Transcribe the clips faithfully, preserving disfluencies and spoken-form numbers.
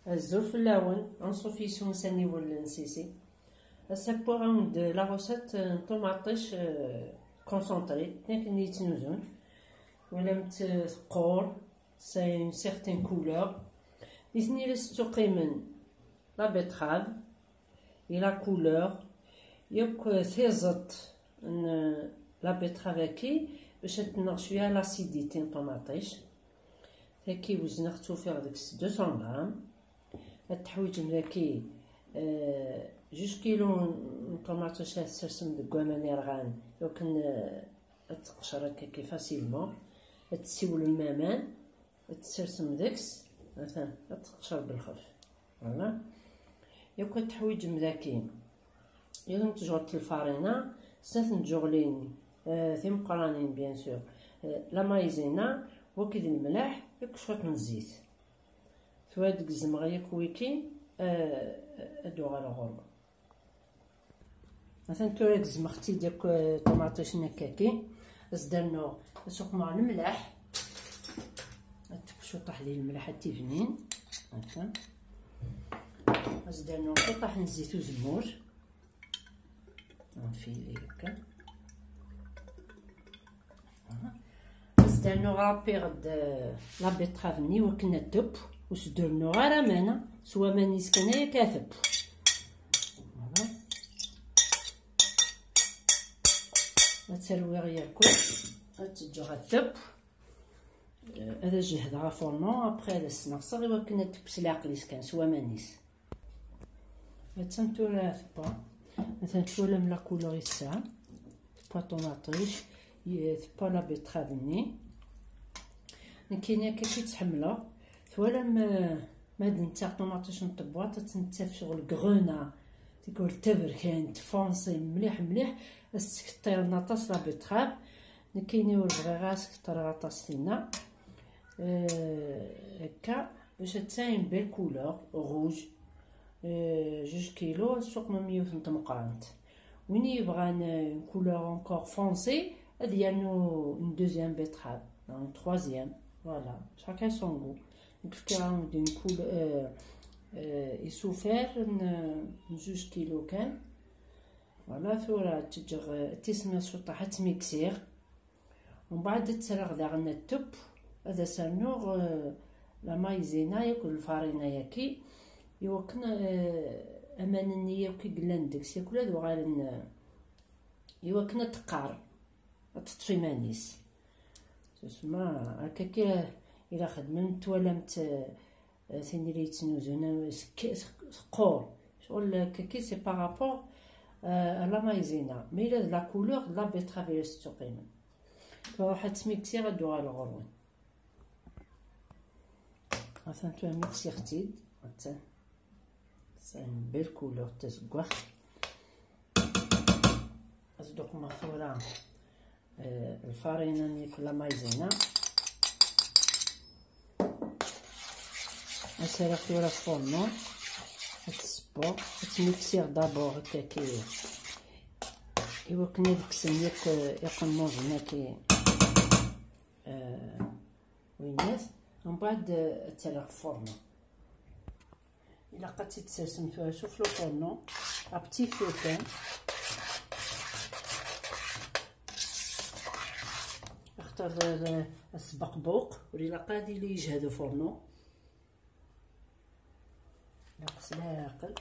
Azul fell-awen, anṣuf yis-wen s aniwel n Sisi. Ass-a wwiɣ-awen-d la recette n ṭumaṭic, euh, concentré, akken yettnuzun, twalam-tt teqqur, ça a une certaine couleur. Nitni la s-ttuqimen la betterave et la couleur, yakk tiẓeṭ n la betterave-agi, bac ad tenɣ cwiya l'acidité n ṭumaṭic. Tagi wezneɣ-tt, ufiɣ deg-s deux cents grammes. Ad teḥwiǧem dagi, euh, juj kilo n ṭumaṭic ad tsersem deg waman irɣan, iwakken, euh, ad teqcer akkagi facilement. Ad tessiwlem aman, ad tsersem deg-s, atan, ad teqcer belxef. Voilà. Yakk ad teḥwiǧem dagi yiwen tjurt n lfarina, snat n tjuɣlin, euh, timeqqranin, bien sûr, euh, la maïzena, wakk d lemleḥ, yakk cwiṭ n zzit. Tura ad gezmeɣ yakk wiki, euh, ad uɣaleɣ ɣur-wen. Atan tura gezmeɣ-tt-id yakk, euh, ṭumaṭic n akkagi. Ad s-d-rnuɣ, ad suqmeɣ lemleḥ. Ad tekk cuṭaḥ di lemleḥ ad tibnin. Atan. Ad s-d-rnuɣ cuṭaḥ n zzit uzemmur. Nfili akka. Aha. Ad s-d-rnuɣ, râpiɣ-d, euh, la betterave-nni wakken ad tebb, ur s-d-rennuɣ ara aman, s waman-is kan ay akka ad tebb. Voilà. Ad tt-rwiɣ yakk, ad tt-ǧǧeɣ ad tebb. Euh, ad as-jehdeɣ afurnu, après ad as-sneɣseɣ i wakken ad tebb s leɛqel-is kan, s waman-is. Attan tura tebba. Attan twalam la couleur i tesɛa. Tebba ṭumaṭic, i-, tebba la betterave-nni. Nekkini akka i tt-ḥemmleɣ. Twalam, euh, ma d-nettaɣ ṭumaṭic n tebwaṭ, ad tt-nettaf sur le grenat. Tikwal taberkant, foncé, mliḥ, mliḥ. Ad s-tkeṭṭiren aṭas la betterave. Nekkini ur bɣiɣ ara s-keṭṭreɣ aṭas tinna. Euh, akka, bac ad tesɛi une belle couleur, rouge. Euh, juj kilo, ad tsuqmem yiwet n tmeqqrant. Win yebɣan, euh, une couleur encore foncée, ad yernu une deuxième betterave, une troisième. Voilà, chacun son goût. Nekk fkiɣ-awen-d une couleur, euh, euh, isufar n, n juj kilo kan. Voilà, tura ad tt-ǧǧeɣ, euh, ad tismiḍ cwiṭaḥ, ad tt-miksiɣ. Mbeɛd ad tt-rreɣ daɣen ad tebb, ad as-rnuɣ, euh, la maïzena yakk d lfarina-yagi, iwakken, euh, aman-nni yakk i yellan deg-s yakk ad uɣalen, euh, iwakken ad teqqar, ad teṭṭef iman-is. Susma, akka-ki i la xedmen, twalam-tt, euh, tin i la yettnuzun, euh, tek-, teqqur. Ccɣel, euh, akka-ki, c'est par rapport, euh, à la maïzena. Ma yella d la couleur, d la betterave i la s-ttuqimen. Truḥ ad tt-miksiɣ, ad d-uɣaleɣ ɣur-wen. Atan tura miksiɣ-tt-id. Atan. C'est une belle couleur, tazeggaɣt. Ad s-d-uqmeɣ tura, euh, lfarina-nni akked la maïzena. Ad tt-rreɣ tura f furnu. Ad tt-ssewweɣ. Ad tt-miksiɣ d'abord akka-ki. Iwakken ad kksen yakk, euh, iqemmuren-agi, euh, winnat. Mbeɛd, euh, ad tt-rreɣ f furnu. Ilaq ad tt-id-tersem tura sur le fourneau, à petit feu kan. Axaṭer, euh, asbeqbuq, ur ilaq ad yili yejhed ufourneau. Ilaq s leɛqel.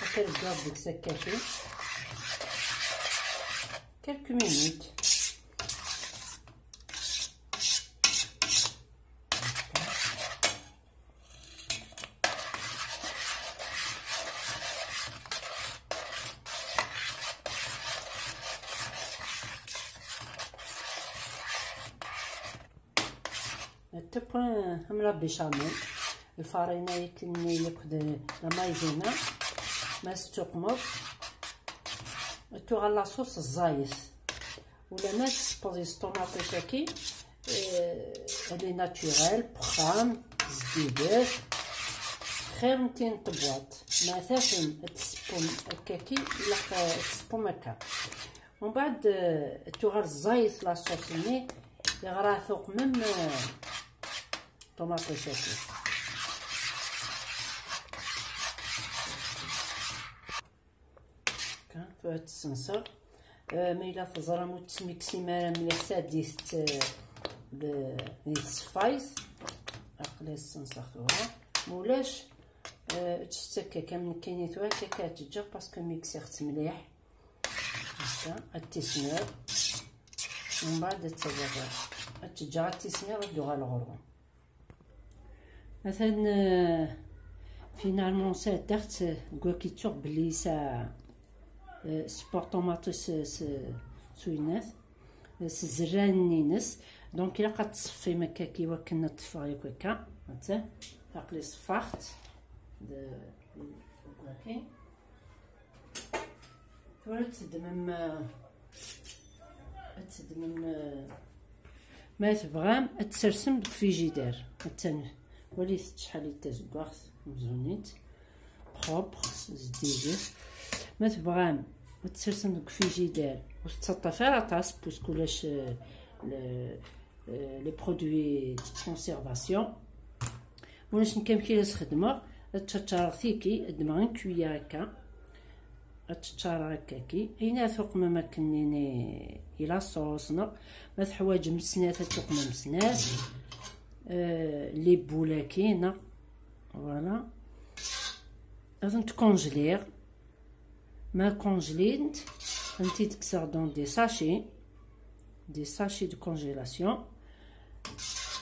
Ad terǧuḍ deg-s akka kan. Quelques minutes. Tewwi am la béchamel, lfarina yakk-nni yakk d la maïzena, ma s-tuqmeḍ, tuɣal la sauce ẓẓayet. ولما تسبوزي الطوماطيش هكي، آه، elle est naturelle، بخام، زديدات، خير من تين الطبواط. ما تافهم تسبون هكاكي، لا تسبون هكا. ومن بعد، آه، توغر الزيت لا صوص ني، يغرا ثوق من، آه، ṭumaṭic-agi. Akka, tura ad tt-ssenseɣ. Eh, ma yella teẓram ur tesmiksim ara mliḥ tadist, eh, d, di tṣeffayt, aql-i ssenseɣ tura. Ma ulac, eh, ečč-tt akka kan nekkini tura, akka kan ad tt-ǧǧeɣ, parce que miksiɣ-tt mliḥ. Akka, ad tismiḍ. Mbeɛd ad tt-terriḍ, ad tt-ǧǧeɣ ad tismiḍ, ad d-uɣaleɣ ɣur-wen. Atan, eh, finalement sɛeddaɣ-tt, eh, deg waki ttuɣ belli yesɛa, eh, sport ṭumaṭic s, s, s uyennat, eh, s zzerran-ines. Donc ilaq ad tṣeffim akka i wakken ad teffeɣ yakk akka. Atan, aql-i ṣeffaɣ-tt. D, deg waki. Tura ad teddmem, eh, ad teddmem, eh, ma tebɣam ad tsersem deg frigidaire. Attan, walit acḥal i d tazeggaɣt, mzunit, propre, zeddiget. Ma tebɣam ad tsersem deg frigidaire, ur tettaṭṭaf ara aṭas, puisque ulac, eh, le, eh, les produits de conservation. Ulac nekk amek i la sxedmeɣ, ad teččareɣ tiki, ad ddmeɣ une cuillère akka, ad teččareɣ akka-ki. Ayen ara tuqmem akken-nni i la sauce, neɣ ma teḥwaǧem snat, ad tuqmem snat. Euh, les boules-agi, neɣ, voilà. Ad tent-congeler. Ma congelent, ad tent-id-kkseɣ dans des sachets, des sachets de congélation.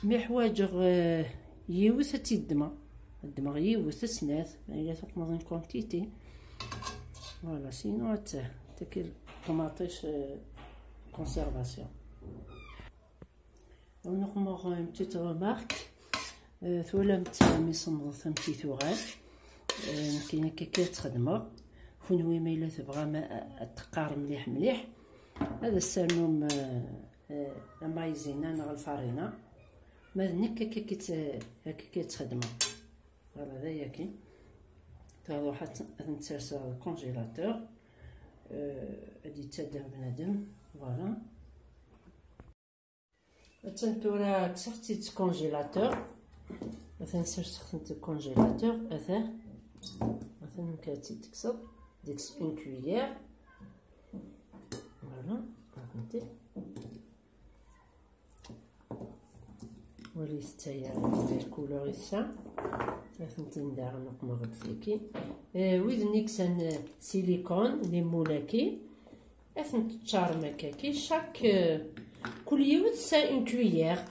Mi ḥwaǧeɣ, eh, yiwet, ad tt-id-ddmeɣ. Ad ddmeɣ yiwet, snat, ma yella tuqmeḍ une quantité. Voilà, sinon, ad tt-, tagi ṭumaṭic, eh, conservation. Ad nuqmeɣ une petite remarque. Euh, twalamt mi semmḍet amek i tuɣal. Euh, nekkini akka kan ad tt-xedmeɣ. Kunwi ma yella tebɣam a-, a-, ad teqqar mliḥ mliḥ, ad as-ternum, euh, euh, amaïzina neɣ lfarina. Ma d nekk akka kan i tt-, akka kan i tt-xedmeɣ. Voilà, d ayagi. Taruḥ ad tt-, ad tt-serseɣ deg congélateur. Euh, ad yettader bnadem. Voilà. Attan tura kkseɣ-tt-id seg congélateur. Atan serseɣ-tent deg congélateur. Atan, atan amek ad tt-id-tekkseḍ. Deg-s une cuillère. Voilà, atenti. Walit aya, la couleur i tesɛa. Atenti daɣen uqmeɣ-d tagi. Eh, wid-nni kksen, eh, silicone, les moules-agi. Ad tent-teččarem akka-ki, chaque, euh, kul yiwet c'est une cuillère.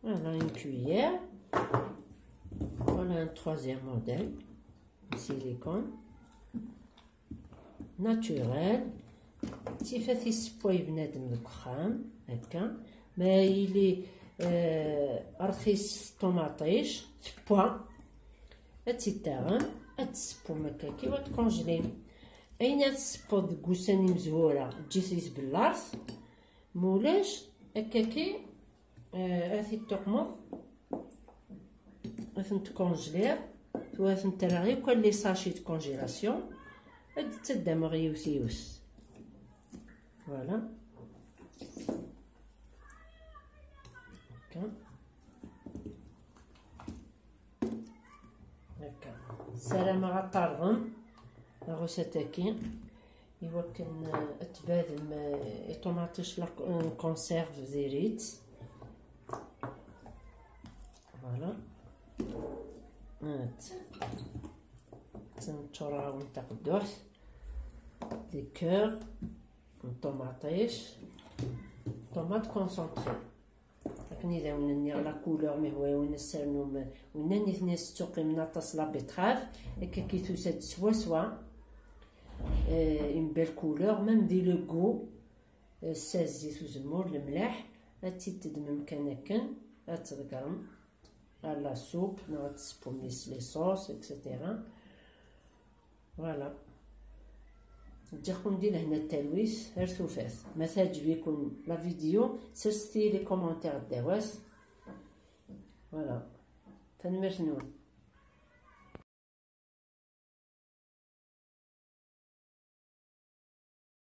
Voilà, une cuillère. Voilà un troisième modèle. Silicone. Naturel. Tifat issewway bnadem deg uxxam, akka. Ma yili, euh, rxis ṭumaṭic, tewwa. Ad tt-id-taɣem, ad tessewwem akka-ki, ad tkunjlim. Ayen ara tessewweḍ deg wussan imezwura, eǧǧ-it di tbellart. Ma ulac, akka-ki, eh, ad t-id-tuqmeḍ, ad tent-tkunjliḍ, tura ad tent-rreɣ yakk les sachets de congélation, ad d-ttaddameɣ yiwet yiwet. Voilà. Akka. Akka. Ssarameɣ ad terḍem taɣusa-tagi, iwakken, eh, ad tbadem, eh, i ṭumaṭic la, eh, conserve diri-tt. Voilà. Hat. Ttneččureɣ-awen taqedduḥt. Liqueur n ṭumaṭic. Tomate concentrée. Akken i d awen-nniɣ la couleur, mi hwa awen ad s-ternum, winna nitni s-ttuqqimen aṭas la betterave, akka ki tusa-d swaswa, eh, une belle couleur, même di le goût, eh, tessazzit uzemmur, lemleḥ, ad tt-id-teddmem kan akken, ad tḍeggrem à la soupe, neɣ ad tessewwem yes les sauces, et cetera. Voilà. Ǧǧiɣ-ken di lehna d talwit, ar tufat. Ma teɛǧeb-iken la vidéo, serset-iyi les commentaires ddaw-as. Voilà. Tanemmirt-nwen.